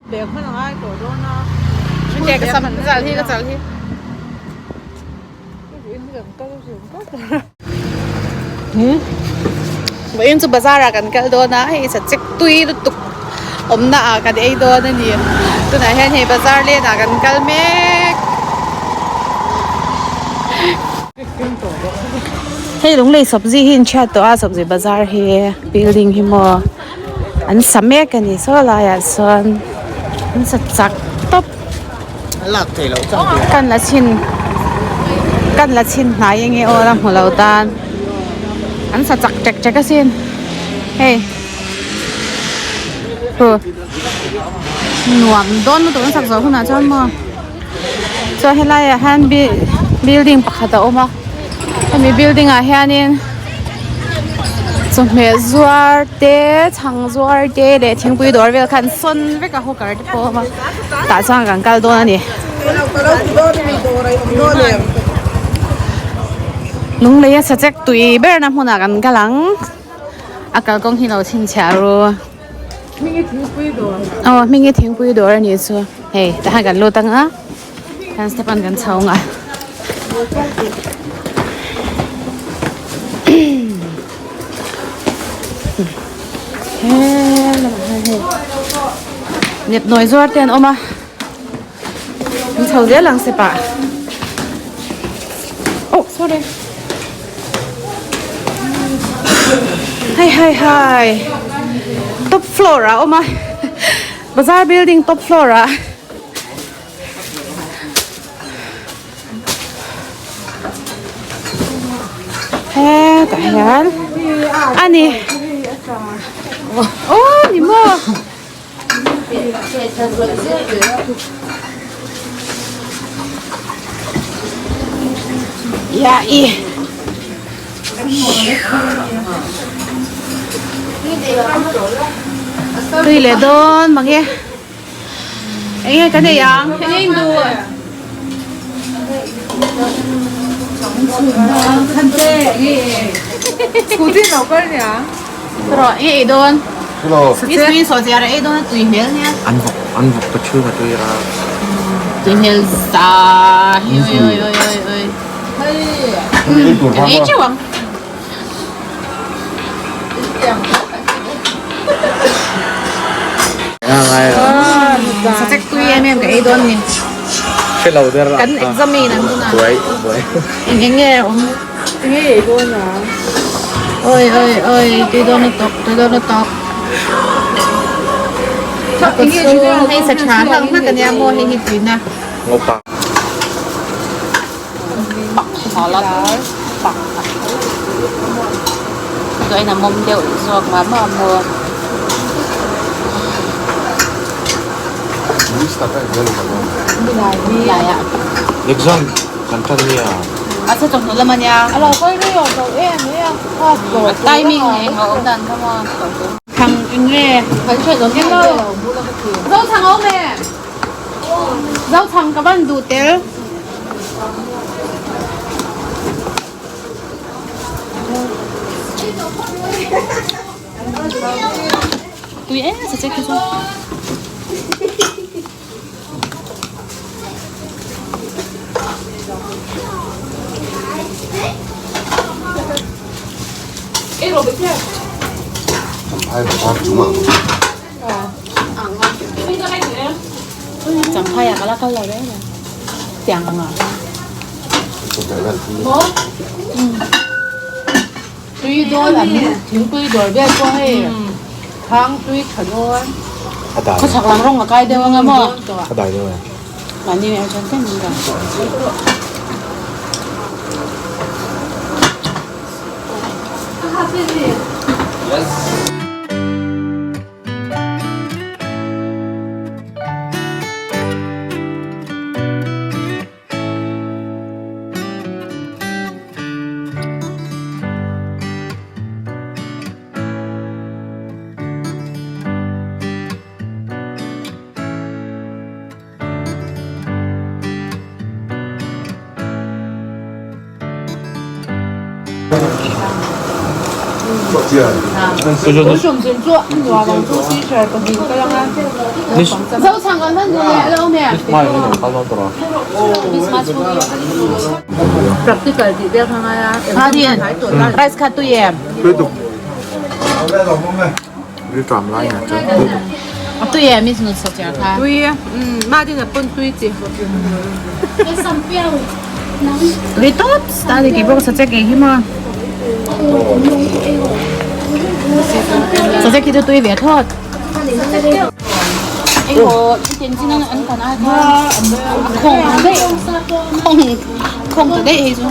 Bag hman a ngai tawh dawn a. Ke ka sam chal hi ka chal hi. Vawiin chu bazar ah kan kal dawn a hei sa chek tui lutuk awmna ah kan ei dawn a ni tunah hian hei bazar len ah kan kal mek. Hei lunglei sawbzi hi in chhiat tawh a sawbzi bazar hi building hi maw. An sa mek a ni saw laiah sawn an sa chak tawp kan la chhin kan la chhin hnai enge aw la hmu lo tan an sa chak ṭek ṭek asin hei huh nuam dawn lutuk an sak zawh hunah chuan maw chuan helaiah hian building pakhat a awm a hemi building ah hianin chawhmeh zuar te chhang zuar te leh thingpui dawr vel kha an sawn vek a hawker te pawh a awm a tah chuan kan kal dawn a ni lunglei a sachek tui ber na hmunah kan kal ang a kalkawng hi lo chhinchhiah ru. Aw hmingi thingpui dawr a nih chu hei tah hian kan lut ang a kan step an kan chho ang a helamah hian hei nepnawi zuar te an awm a an chho zel ang step ah oh sorry. Hai hai hai top floor ah a awm a bazar building top floor ah hetah hian a ni aw ni maw. Ya i. Tui leh dawn mange. Enge kan ei ang? Enge in duh? Scooty lo kal nia. Rawh enge ei dawn? Mi tui saw chiar a ei dawn a tui hmel nia. An vawk an vawk ta chhung a tui a. Tui hmel za hi oi oi oi oi oi. Kan ei teuh ang. Sachek tui em em ka ei dawn ni. Kan examine ang tunah. Eng eng nge awm. Enge ei dawn a? Oi oi oi tui dawn lutuk tui dawn lutuk. Hei sa tha hlak hlak ania maw hei hi tuina. Chuan a mawm deuh zawk mah mah maw. Exam kan tan nia. A sa chawhnu lam ania. A lo kal rei awm lo em mai a. A timing eng a awm dan kha maw. Thang eng nge? Zo thang awm e. Zochhang ka van duh tel. Tui em sa che khi chu. Champhai ah ka la kal lo reng reng tiang ang ah Tui dawn an thingpui dawr vel pawh hei thang tui tha dawn. Khawchhak lam rawng a kai deuh anga maw? A dai deuh e. Mahni leh chuan tlem in ka. Rice kha tui em? Tui em mi nu sak chiar kha. Tui ma din a pon tui chi. Tui tawp ta ni kei pawh ka sachek ei hi maw. Sachek hi chu tui ve thlawt. Engmaw tin chin an kan ai khan a khawng daih khawng khawng ta daih hei chu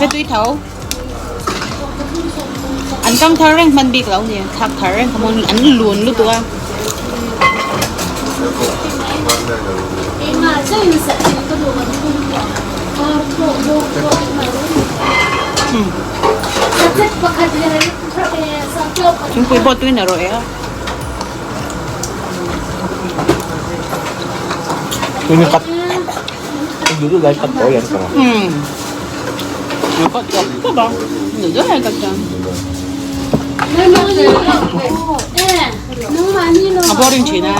a tui tho. An kam thar reng hman bik lo ni thlak thar reng kha maw an lun lutuk a. Thingpui pawh tuin a rawh e a. A boring thin a.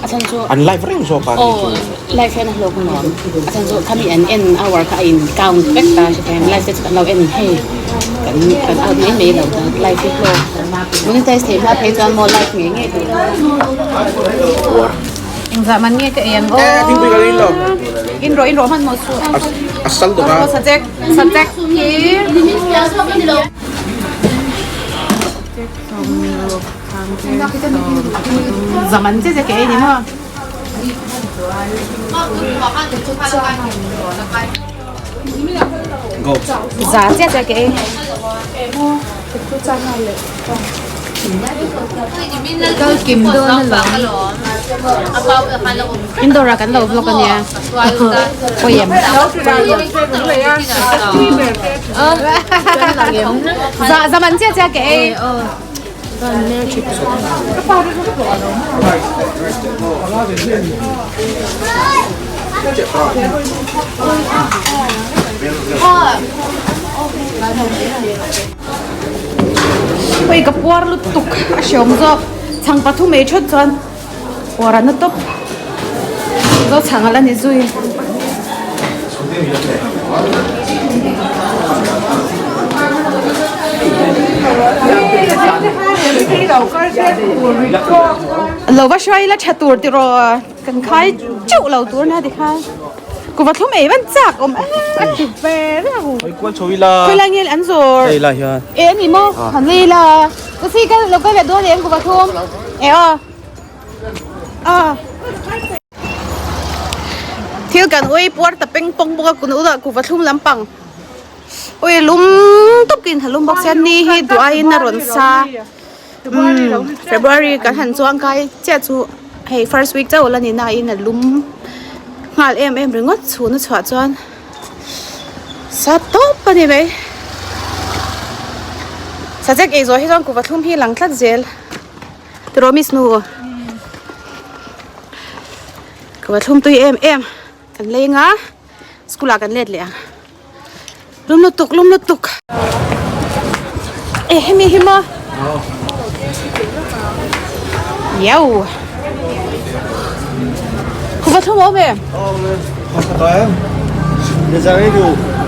A chhan chu An live reng zawk a aw live hian a hlawk nuam a chhan chu khami an en hour kha a in count vek ta hre thei live te chu kan lo en hei kan kan out mai mai lo ta live hi hlawk monetize theih hma phei chuan maw live ngei ngei tur. Engzah man nge ka ei ang aw. In rawh in rawh hman maw suh. A sal dawk a. Sajek sajek hi. Zaman che che ke ei ni maw. Za che che ke ei. Kim dawn alawm. Indoor ah kan lo vlog ania. Pawi em? Za za man chiah chiah ke ei. Hei ka puar lutuk a hreawm zawk chhang pathum ei thawt chuan puar an na tawp zo chhang a la ni zui. Lo va hruai ila tha tur tiraw kan khai teuh lo tur nia tikhan. Kuva thlum ei van chak awm Khawilai nge an zawr E ani maw han lei la Ka si ka lo kal leh dawn em kuva thlum E aw A Thil kan ui puar ta peng pawng bawk a kun ula kuva thlum lampang Ui lum tawkin ha lum bawk sia ni hi duh aiin a rawn sa February kan han chuang kai chiah chu hei first week chauh la ni na in a lum nghal em em ringawt chhun a chhuah chuan sa tawp a ni mai subject ei zawh hi chuan kuhva thlum hi a lang tlat zel tiraw miss nu kuhva thlum tui em em kan leng a school ah kan let leh ang. Lum lutuk lum lutuk e hemi hi maw Yow Khuva thlum awm em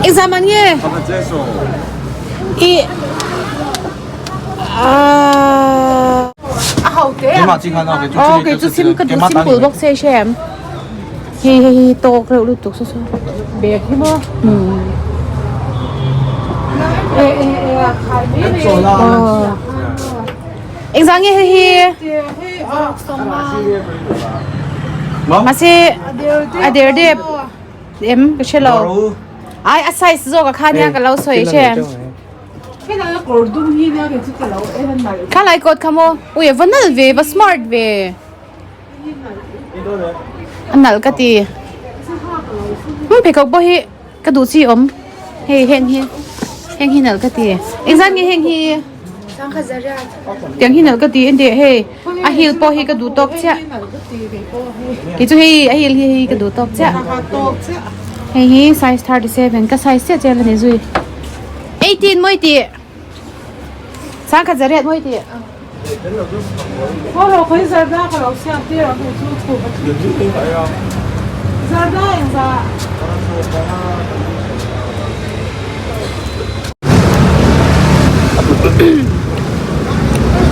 Exam an nge I Aw kei chu sim ka duh simple bawk se hre em Hei hei hi tawk reuh lutuk saw saw Bag hi maw Engzah nge hei hi Mahse a der dep em ka hre lo Ai a size zawk a kha nia ka lo sawi hre em Kha lai kawt kha maw ui a va nalh ve va smart ve. A nalh ka ti. Pheikhawk pawh hi ka duh chi awm hei heng hi heng hi nalh ka ti engzat nge heng hi tiang hi nalh ka ti ente hei a heel pawh hi ka duh tawk chiah kei chu hei a heel hi hei ka duh tawk chiah hei hi size 37 ka size chiah chiah la ni zui 18 mawi tih Sangkhat zariat mawi tih.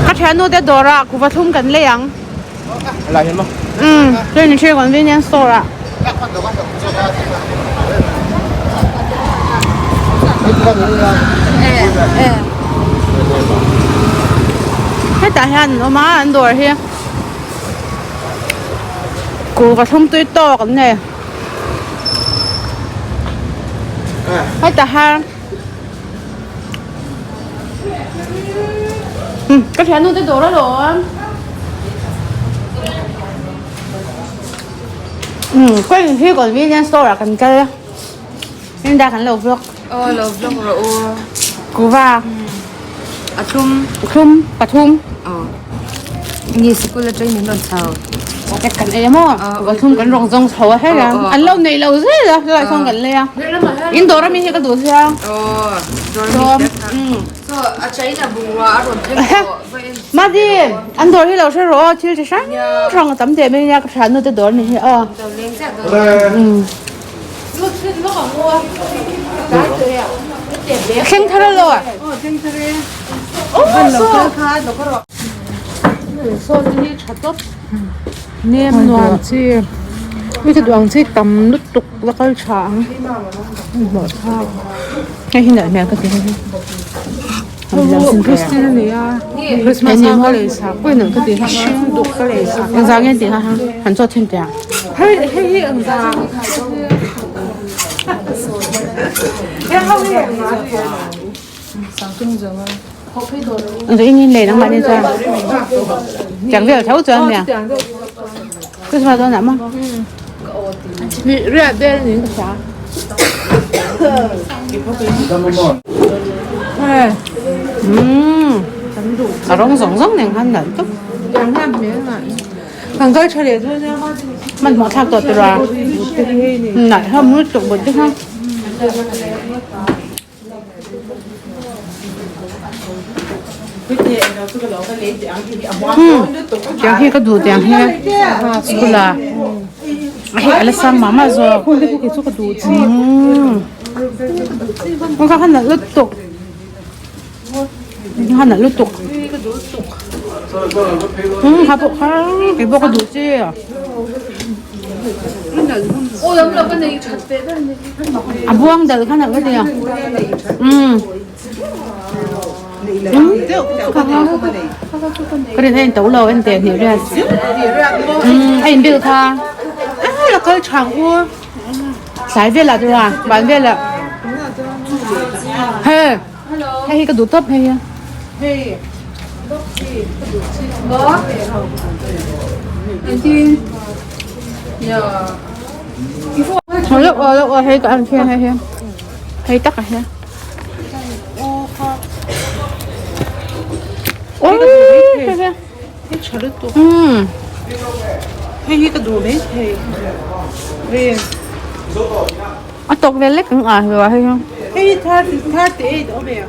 Ka thiannu te dawr ah kuva thlum kan lei ang. Umm 23 convenience store ah. Hetah hian an awm a an dawr hi kuhva thlum tui tawk an nei hetah hian ka thiannu te dawr alawm. Umm kawng hi convenience store ah kan kal a inda kan lo vlog aw lo vlog rawh u kuva a thlum thlum pathum aw ni sikul atang min rawn chho ek kan ei a maw kuva thlum kan rawng zawng chho a hei a an lo nei lo zel a helai sawn kan lei a in dawr ami hi ka duh sia aw dawr ami Saw a China bungrua a rawn thleng tawh va en chhin Madi an dawr hi lo hre rawh aw thil chi hrang hrang a tam teh mai ania ka thiannu te dawr ni hi aw. Thleng thar alo a. Saw te hi tha tawp nem nuam chi mi te duh ang chi tam lutuk la kal tha ang hmuh thlak. Hei hi nalh hmel ka ti hei. Christian a ni a Christmas a ka lei sak pawh nalh ka ti hring duk ka lei sak. Engzah nge tih kha han chawt thin teh ang. Hei hei hi engzah hei ho hi engzah Engzah in in lei nangmah ni chuan tiang vel tho chuan nia Christmas dawn ah maw. Riah vel niin ka hria. Umm a rawng zawng zawng nen khan nalh tawp. Hmanhmawh thlak tawh tura nalh hlawm lutuk but te kha. Tiang hi ka duh tiang hi school ah hei a la sang mah mah zawk umm kha nalh lutuk kha nalh lutuk umm ha pawh kha keipawh ka duh chi. A buang dal kha nalh ka ti a umm umm ka rin a in to lo en teh hnih riat umm a in bil kha tlai velah chu a van velah he hei hi ka duh tawp hei hi. Aw hei ka an khian hei hi hei tak a hian Hei hi ka duh mai thei a tawk vel lek ang a hei hi hei 38 awm em.